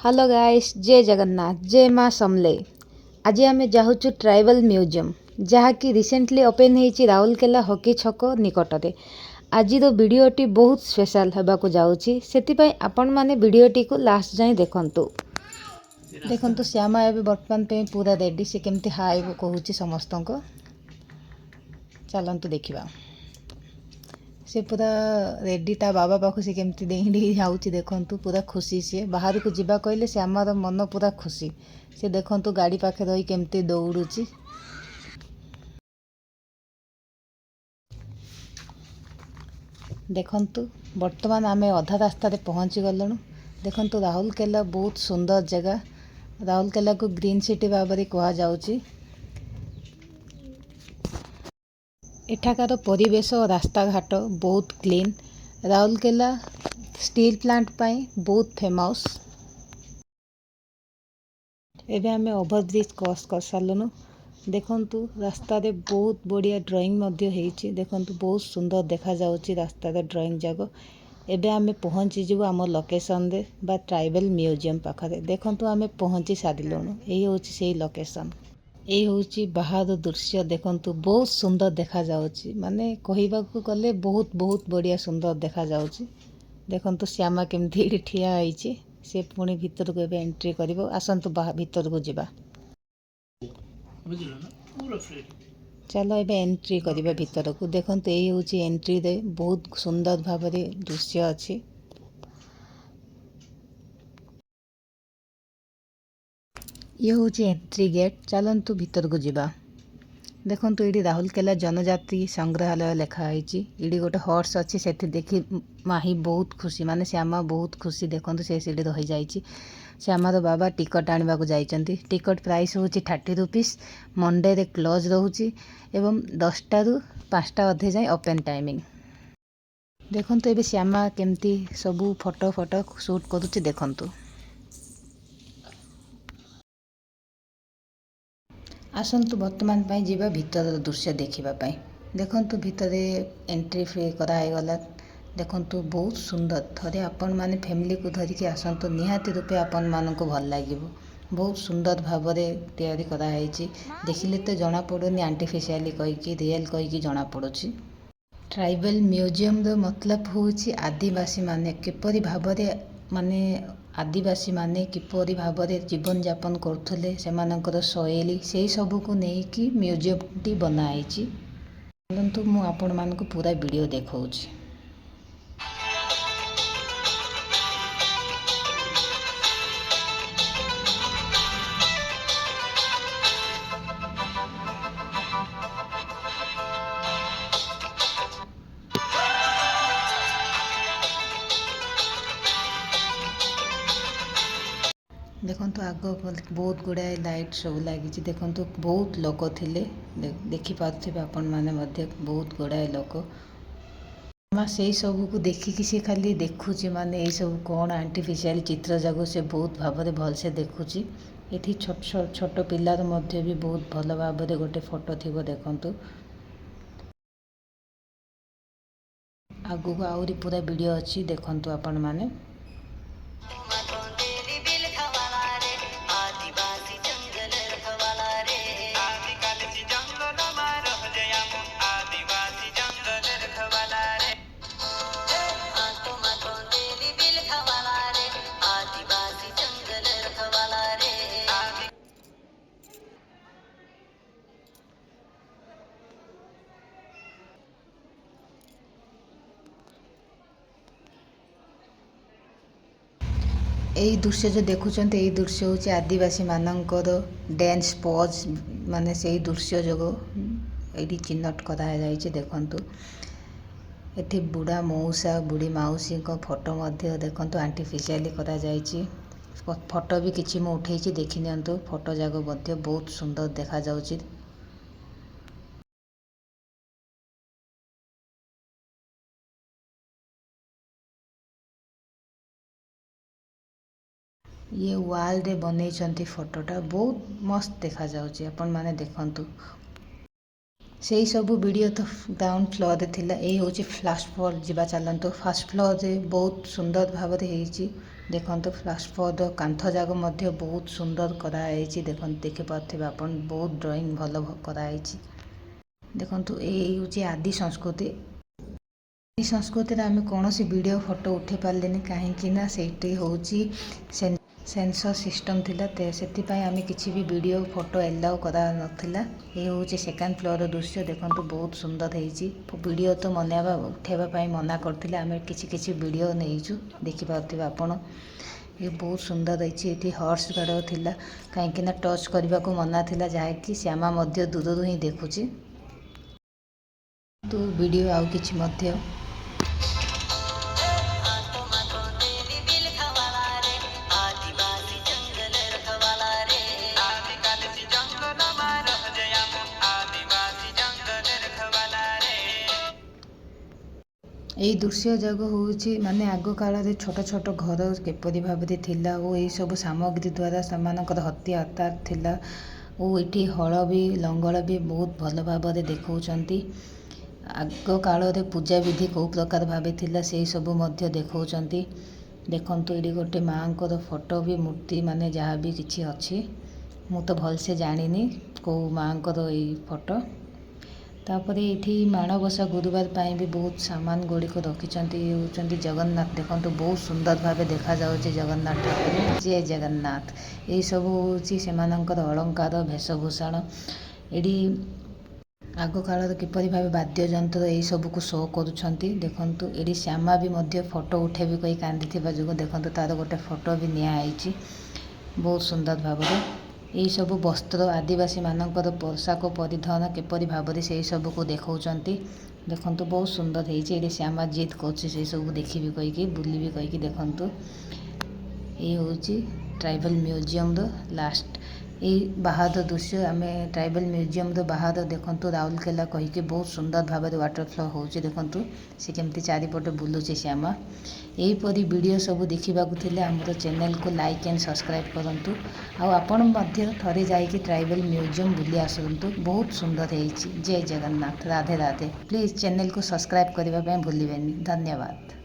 Hello guys, ଜୟ ଜଗନ୍ନାଥ, ଜୟ ମା ସମଲେଇ। ଆଜି ଆମେ ଯାଉଛୁ ଟ୍ରାଇବାଲ୍ ମ୍ୟୁଜିୟମ୍, ଯାହାକି ରିସେଣ୍ଟଲି ଓପେନ୍ ହେଇଛି ରାଉରକେଲା ହକି ଛକ ନିକଟରେ। ଆଜିର ଭିଡ଼ିଓଟି ବହୁତ ସ୍ପେଶାଲ୍ ହେବାକୁ ଯାଉଛି, ସେଥିପାଇଁ ଆପଣମାନେ ଭିଡ଼ିଓଟିକୁ ଲାଷ୍ଟ ଯାଏଁ ଦେଖନ୍ତୁ। ଦେଖନ୍ତୁ, ଶ୍ୟାମା ଏବେ ବର୍ତ୍ତମାନ ପାଇଁ ପୁରା ରେଡ଼ି। ସେ କେମିତି ହାଇ କହୁଛି ସମସ୍ତଙ୍କୁ, ଚାଲନ୍ତୁ ଦେଖିବା। ସେ ପୁରା ରେଡ଼ି। ତା ବାବା ପାଖକୁ ସେ କେମିତି ଡେଇଁ ଡେଇଁ ଯାଉଛି ଦେଖନ୍ତୁ। ପୁରା ଖୁସି ସିଏ। ବାହାରକୁ ଯିବା କହିଲେ ଶ୍ୟାମାର ମନ ପୁରା ଖୁସି। ସେ ଦେଖନ୍ତୁ, ଗାଡ଼ି ପାଖରେ ରହି କେମିତି ଦୌଡ଼ୁଛି। ଦେଖନ୍ତୁ, ବର୍ତ୍ତମାନ ଆମେ ଅଧା ରାସ୍ତାରେ ପହଞ୍ଚି ଗଲୁଣୁ। ଦେଖନ୍ତୁ, ରାଉରକେଲା ବହୁତ ସୁନ୍ଦର ଜାଗା। ରାଉରକେଲାକୁ ଗ୍ରୀନ୍ ସିଟି ଭାବରେ କୁହାଯାଉଛି। ଏଠାକାର ପରିବେଶ ଓ ରାସ୍ତାଘାଟ ବହୁତ କ୍ଲିନ୍। ରାଉରକେଲା ଷ୍ଟିଲ୍ ପ୍ଲାଣ୍ଟ ପାଇଁ ବହୁତ ଫେମସ୍। ଏବେ ଆମେ ଓଭରବ୍ରିଜ୍ କ୍ରସ୍ କରିସାରିଲୁଣୁ। ଦେଖନ୍ତୁ, ରାସ୍ତାରେ ବହୁତ ବଢ଼ିଆ ଡ୍ରଇଂ ମଧ୍ୟ ହେଇଛି। ଦେଖନ୍ତୁ, ବହୁତ ସୁନ୍ଦର ଦେଖାଯାଉଛି ରାସ୍ତାର ଡ୍ରଇଂ ଯାକ। ଏବେ ଆମେ ପହଞ୍ଚିଯିବୁ ଆମ ଲୋକେସନରେ ବା ଟ୍ରାଇବାଲ୍ ମ୍ୟୁଜିୟମ୍ ପାଖରେ। ଦେଖନ୍ତୁ, ଆମେ ପହଞ୍ଚି ସାରିଲୁଣୁ। ଏଇ ହେଉଛି ସେଇ ଲୋକେସନ୍। ଏଇ ହେଉଛି ବାହାର ଦୃଶ୍ୟ। ଦେଖନ୍ତୁ, ବହୁତ ସୁନ୍ଦର ଦେଖାଯାଉଛି। ମାନେ କହିବାକୁ ଗଲେ ବହୁତ ବହୁତ ବଢ଼ିଆ ସୁନ୍ଦର ଦେଖାଯାଉଛି। ଦେଖନ୍ତୁ, ଶ୍ୟାମା କେମିତି ଏଇଠି ଠିଆ ହେଇଛି। ସେ ପୁଣି ଭିତରକୁ ଏବେ ଏଣ୍ଟ୍ରି କରିବ। ଆସନ୍ତୁ, ଭିତରକୁ ଯିବା। ବୁଝିଲ ନା, ପୁରା ଫ୍ରି। ଚାଲ, ଏବେ ଏଣ୍ଟ୍ରି କରିବା ଭିତରକୁ। ଦେଖନ୍ତୁ, ଏଇ ହେଉଛି ଏଣ୍ଟ୍ରିରେ ବହୁତ ସୁନ୍ଦର ଭାବରେ ଦୃଶ୍ୟ ଅଛି। ଇଏ ହେଉଛି ଏଣ୍ଟ୍ରି ଗେଟ୍। ଚାଲନ୍ତୁ, ଭିତରକୁ ଯିବା। ଦେଖନ୍ତୁ, ଏଇଠି ରାଉରକେଲା ଜନଜାତି ସଂଗ୍ରହାଳୟ ଲେଖା ହେଇଛି। ଏଇଠି ଗୋଟେ ହର୍ସ ଅଛି। ସେଠି ଦେଖି ମାହି ବହୁତ ଖୁସି, ମାନେ ଶ୍ୟାମା ବହୁତ ଖୁସି। ଦେଖନ୍ତୁ, ସେ ସେଠି ରହିଯାଇଛି। ଶ୍ୟାମାର ବାବା ଟିକଟ ଆଣିବାକୁ ଯାଇଛନ୍ତି। ଟିକଟ ପ୍ରାଇସ୍ ହେଉଛି 30 ରୁପିସ୍। ମଣ୍ଡେରେ କ୍ଲୋଜ୍ ରହୁଛି ଏବଂ 10ଟାରୁ 5ଟା ଅଧେ ଯାଏଁ ଓପେନ୍ ଟାଇମିଂ। ଦେଖନ୍ତୁ, ଏବେ ଶ୍ୟାମା କେମିତି ସବୁ ଫଟୋ ଫଟୋ ସୁଟ୍ କରୁଛି ଦେଖନ୍ତୁ। ଆସନ୍ତୁ, ବର୍ତ୍ତମାନ ପାଇଁ ଯିବା ଭିତରର ଦୃଶ୍ୟ ଦେଖିବା ପାଇଁ। ଦେଖନ୍ତୁ, ଭିତରେ ଏଣ୍ଟ୍ରି ଫ୍ରି କରାହେଇଗଲା। ଦେଖନ୍ତୁ, ବହୁତ ସୁନ୍ଦର। ଥରେ ଆପଣମାନେ ଫ୍ୟାମିଲିକୁ ଧରିକି ଆସନ୍ତୁ, ନିହାତି ରୂପେ ଆପଣମାନଙ୍କୁ ଭଲ ଲାଗିବ। ବହୁତ ସୁନ୍ଦର ଭାବରେ ତିଆରି କରାହେଇଛି। ଦେଖିଲେ ତ ଜଣାପଡ଼ୁନି ଆର୍ଟିଫିସିଆଲି କହିକି, ରିଏଲ୍ କହିକି ଜଣାପଡ଼ୁଛି। ଟ୍ରାଇବାଲ୍ ମ୍ୟୁଜିୟମର ମତଲବ ହେଉଛି ଆଦିବାସୀମାନେ କିପରି ଭାବରେ, ମାନେ ଆଦିବାସୀମାନେ କିପରି ଭାବରେ ଜୀବନଯାପନ କରୁଥିଲେ, ସେମାନଙ୍କର ଶୈଳୀ, ସେଇ ସବୁକୁ ନେଇକି ମ୍ୟୁଜିୟମଟି ବନା ହେଇଛି। ଚାଲନ୍ତୁ, ମୁଁ ଆପଣମାନଙ୍କୁ ପୁରା ଭିଡ଼ିଓ ଦେଖାଉଛି। ଦେଖନ୍ତୁ, ଆଗ ବହୁତ ଗୁଡ଼ାଏ ଲାଇଟ୍ ସବୁ ଲାଗିଛି। ଦେଖନ୍ତୁ, ବହୁତ ଲୋକ ଥିଲେ। ଦେଖିପାରୁଥିବେ ଆପଣମାନେ ମଧ୍ୟ, ବହୁତ ଗୁଡ଼ାଏ ଲୋକ। ମା ସେଇ ସବୁକୁ ଦେଖିକି ସେ ଖାଲି ଦେଖୁଛି, ମାନେ ଏଇସବୁ କ'ଣ ଆର୍ଟିଫିସିଆଲ ଚିତ୍ର ଯାକ, ସେ ବହୁତ ଭାବରେ ଭଲସେ ଦେଖୁଛି। ଏଠି ଛୋଟ ଛୋଟ ପିଲାର ମଧ୍ୟ ବି ବହୁତ ଭଲ ଭାବରେ ଗୋଟେ ଫଟୋ ଥିବ। ଦେଖନ୍ତୁ, ଆଗକୁ ଆହୁରି ପୁରା ଭିଡ଼ିଓ ଅଛି, ଦେଖନ୍ତୁ ଆପଣମାନେ। ଆଦିବାସୀ ଜଙ୍ଗଲ ରଖବାଲା ରେ। ଆଦିକାଲି ଜଙ୍ଗଲ ମା ରହ ଜୟାମୁ, ଆଦିବାସୀ ଜଙ୍ଗଲ ରଖବାଲା ରେ। ଆତୋ ମାତୋ ଦେଲି ବିଲ ଖବାଲା ରେ, ଆଦିବାସୀ ଜଙ୍ଗଲ ରଖବାଲା ରେ। ଆଦି ଏଇ ଦୃଶ୍ୟ ଯେଉଁ ଦେଖୁଛନ୍ତି, ଏଇ ଦୃଶ୍ୟ ହେଉଛି ଆଦିବାସୀମାନଙ୍କର ଡ୍ୟାନ୍ସ ପୋଜ୍। ମାନେ ସେଇ ଦୃଶ୍ୟ ଯୋଗୁଁ ଏଇଠି ଚିହ୍ନଟ କରାଯାଇଛି। ଦେଖନ୍ତୁ, ଏଠି ବୁଢ଼ା ମଉସା, ବୁଢ଼ୀ ମାଉସୀଙ୍କ ଫଟୋ ମଧ୍ୟ ଦେଖନ୍ତୁ, ଆର୍ଟିଫିସିଆଲି କରାଯାଇଛି। ଫଟୋ ବି କିଛି ମୁଁ ଉଠେଇଛି, ଦେଖିନିଅନ୍ତୁ। ଫଟୋ ଯାକ ମଧ୍ୟ ବହୁତ ସୁନ୍ଦର ଦେଖାଯାଉଛି। ଇଏ ୱାଲରେ ବନେଇଛନ୍ତି ଫଟୋଟା, ବହୁତ ମସ୍ତ ଦେଖାଯାଉଛି। ଆପଣମାନେ ଦେଖନ୍ତୁ। ସେଇ ସବୁ ଭିଡ଼ିଓ ତ ଗ୍ରାଉଣ୍ଡ ଫ୍ଲୋରରେ ଥିଲା। ଏଇ ହେଉଛି ଫାର୍ଷ୍ଟ ଫ୍ଲୋର। ଯିବା ଚାଲନ୍ତୁ। ଫାର୍ଷ୍ଟ ଫ୍ଲୋରରେ ବହୁତ ସୁନ୍ଦର ଭାବରେ ହେଇଛି। ଦେଖନ୍ତୁ, ଫାର୍ଷ୍ଟ ଫ୍ଲୋର୍ର କାନ୍ଥ ଯାକ ମଧ୍ୟ ବହୁତ ସୁନ୍ଦର କରାହେଇଛି। ଦେଖନ୍ତୁ, ଦେଖିପାରୁଥିବେ ଆପଣ, ବହୁତ ଡ୍ରଇଂ ଭଲ କରାହେଇଛି। ଦେଖନ୍ତୁ, ଏଇ ହେଉଛି ଆଦି ସଂସ୍କୃତି। ଆଦି ସଂସ୍କୃତିରେ ଆମେ କୌଣସି ଭିଡ଼ିଓ, ଫଟୋ ଉଠେଇ ପାରିଲେନି, କାହିଁକି ନା ସେଇଠି ହେଉଛି ସେନ୍ସର ସିଷ୍ଟମ୍ ଥିଲା। ସେଥିପାଇଁ ଆମେ କିଛି ବି ଭିଡ଼ିଓ, ଫଟୋ ଏଲାଉ କରାନଥିଲା। ଏ ହେଉଛି ସେକେଣ୍ଡ ଫ୍ଲୋର୍ର ଦୃଶ୍ୟ। ଦେଖନ୍ତୁ, ବହୁତ ସୁନ୍ଦର ହେଇଛି। ଭିଡ଼ିଓ ତ ମନେଇବା ଉଠେଇବା ପାଇଁ ମନା କରିଥିଲେ। ଆମେ କିଛି କିଛି ଭିଡ଼ିଓ ନେଇଛୁ। ଦେଖିପାରୁଥିବେ ଆପଣ, ଏ ବହୁତ ସୁନ୍ଦର ହେଇଛି। ଏଠି ହର୍ସ ଗାର୍ଡ଼ ଥିଲା, କାହିଁକି ନା ଟଚ୍ କରିବାକୁ ମନା ଥିଲା, ଯାହାକି ଶ୍ୟାମା ମଧ୍ୟ ଦୂରରୁ ହିଁ ଦେଖୁଛି ତୁ ଭିଡ଼ିଓ ଆଉ କିଛି ମଧ୍ୟ। आत्मा को तेली बिल खवाला रे, आदिवासी जंगल रखवाला रे। आदिकाल जंगल मा रह जयामु, आदिवासी जंगल रखवाला रे। ଏଇ ଦୃଶ୍ୟ ଯାକ ହେଉଛି ମାନେ ଆଗ କାଳରେ ଛୋଟ ଛୋଟ ଘର କିପରି ଭାବରେ ଥିଲା ଓ ଏଇସବୁ ସାମଗ୍ରୀ ଦ୍ୱାରା ସେମାନଙ୍କର ହତିଆର ଥିଲା ଓ ଏଠି ହଳ ବି, ଲଙ୍ଗଳ ବି ବହୁତ ଭଲ ଭାବରେ ଦେଖାଉଛନ୍ତି। ଆଗ କାଳରେ ପୂଜା ବିଧି କେଉଁ ପ୍ରକାର ଭାବେ ଥିଲା, ସେଇ ସବୁ ମଧ୍ୟ ଦେଖାଉଛନ୍ତି। ଦେଖନ୍ତୁ, ଏଇଠି ଗୋଟେ ମାଆଙ୍କର ଫଟୋ ବି, ମୂର୍ତ୍ତି, ମାନେ ଯାହା ବି କିଛି ଅଛି। ମୁଁ ତ ଭଲସେ ଜାଣିନି କେଉଁ ମାଆଙ୍କର ଏଇ ଫଟୋ। ତାପରେ ଏଇଠି ମାଣବସା ଗୁରୁବାର ପାଇଁ ବି ବହୁତ ସାମାନ ଗୁଡ଼ିକ ରଖିଛନ୍ତି। ଇଏ ହେଉଛନ୍ତି ଜଗନ୍ନାଥ। ଦେଖନ୍ତୁ, ବହୁତ ସୁନ୍ଦର ଭାବେ ଦେଖାଯାଉଛି ଜଗନ୍ନାଥ ଠାକୁର। ଜୟ ଜଗନ୍ନାଥ। ଏଇସବୁ ହେଉଛି ସେମାନଙ୍କର ଅଳଙ୍କାର, ବେଶଭୂଷଣ। ଏଠି ଆଗ କାଳରେ କିପରି ଭାବେ ବାଦ୍ୟଯନ୍ତ୍ର ଏଇସବୁକୁ ଶୋ କରୁଛନ୍ତି। ଦେଖନ୍ତୁ, ଏଠି ଶ୍ୟାମା ବି ମଧ୍ୟ ଫଟୋ ଉଠେଇବି କହି କାନ୍ଦିଥିବା ଯୋଗୁଁ ଦେଖନ୍ତୁ, ତାର ଗୋଟେ ଫଟୋ ବି ନିଆହେଇଛି ବହୁତ ସୁନ୍ଦର ଭାବରେ। ଏଇସବୁ ବସ୍ତ୍ର, ଆଦିବାସୀମାନଙ୍କର ପୋଷାକ ପରିଧାନ କିପରି ଭାବରେ ସେଇ ସବୁକୁ ଦେଖାଉଛନ୍ତି। ଦେଖନ୍ତୁ, ବହୁତ ସୁନ୍ଦର ହେଇଛି। ଏଠି ଶ୍ୟାମା ଜିଦ୍ କରୁଛି ସେଇ ସବୁ ଦେଖିବି କହିକି, ବୁଲିବି କହିକି। ଦେଖନ୍ତୁ, ଏଇ ହେଉଛି ଟ୍ରାଇବାଲ୍ ମ୍ୟୁଜିୟମର ଲାଷ୍ଟ ଏଇ ବାହାର ଦୃଶ୍ୟ। ଆମେ ଟ୍ରାଇବାଲ୍ ମ୍ୟୁଜିୟମର ବାହାର ଦେଖନ୍ତୁ, ରାଉରକେଲା କହିକି ବହୁତ ସୁନ୍ଦର ଭାବରେ ୱାଟର ଫ୍ଲୋ ହେଉଛି। ଦେଖନ୍ତୁ, ସେ କେମିତି ଚାରିପଟେ ବୁଲୁଛି ଶ୍ୟାମା। ଏହିପରି ଭିଡ଼ିଓ ସବୁ ଦେଖିବାକୁ ଥିଲେ ଆମର ଚ୍ୟାନେଲକୁ ଲାଇକ୍ ଆଣ୍ଡ ସବସ୍କ୍ରାଇବ୍ କରନ୍ତୁ। ଆଉ ଆପଣ ମଧ୍ୟ ଥରେ ଯାଇକି ଟ୍ରାଇବାଲ୍ ମ୍ୟୁଜିୟମ୍ ବୁଲି ଆସନ୍ତୁ। ବହୁତ ସୁନ୍ଦର ହେଇଛି। ଜୟ ଜଗନ୍ନାଥ, ରାଧେ ରାଧେ। ପ୍ଲିଜ୍ ଚ୍ୟାନେଲକୁ ସବସ୍କ୍ରାଇବ୍ କରିବା ପାଇଁ ଭୁଲିବେନି। ଧନ୍ୟବାଦ।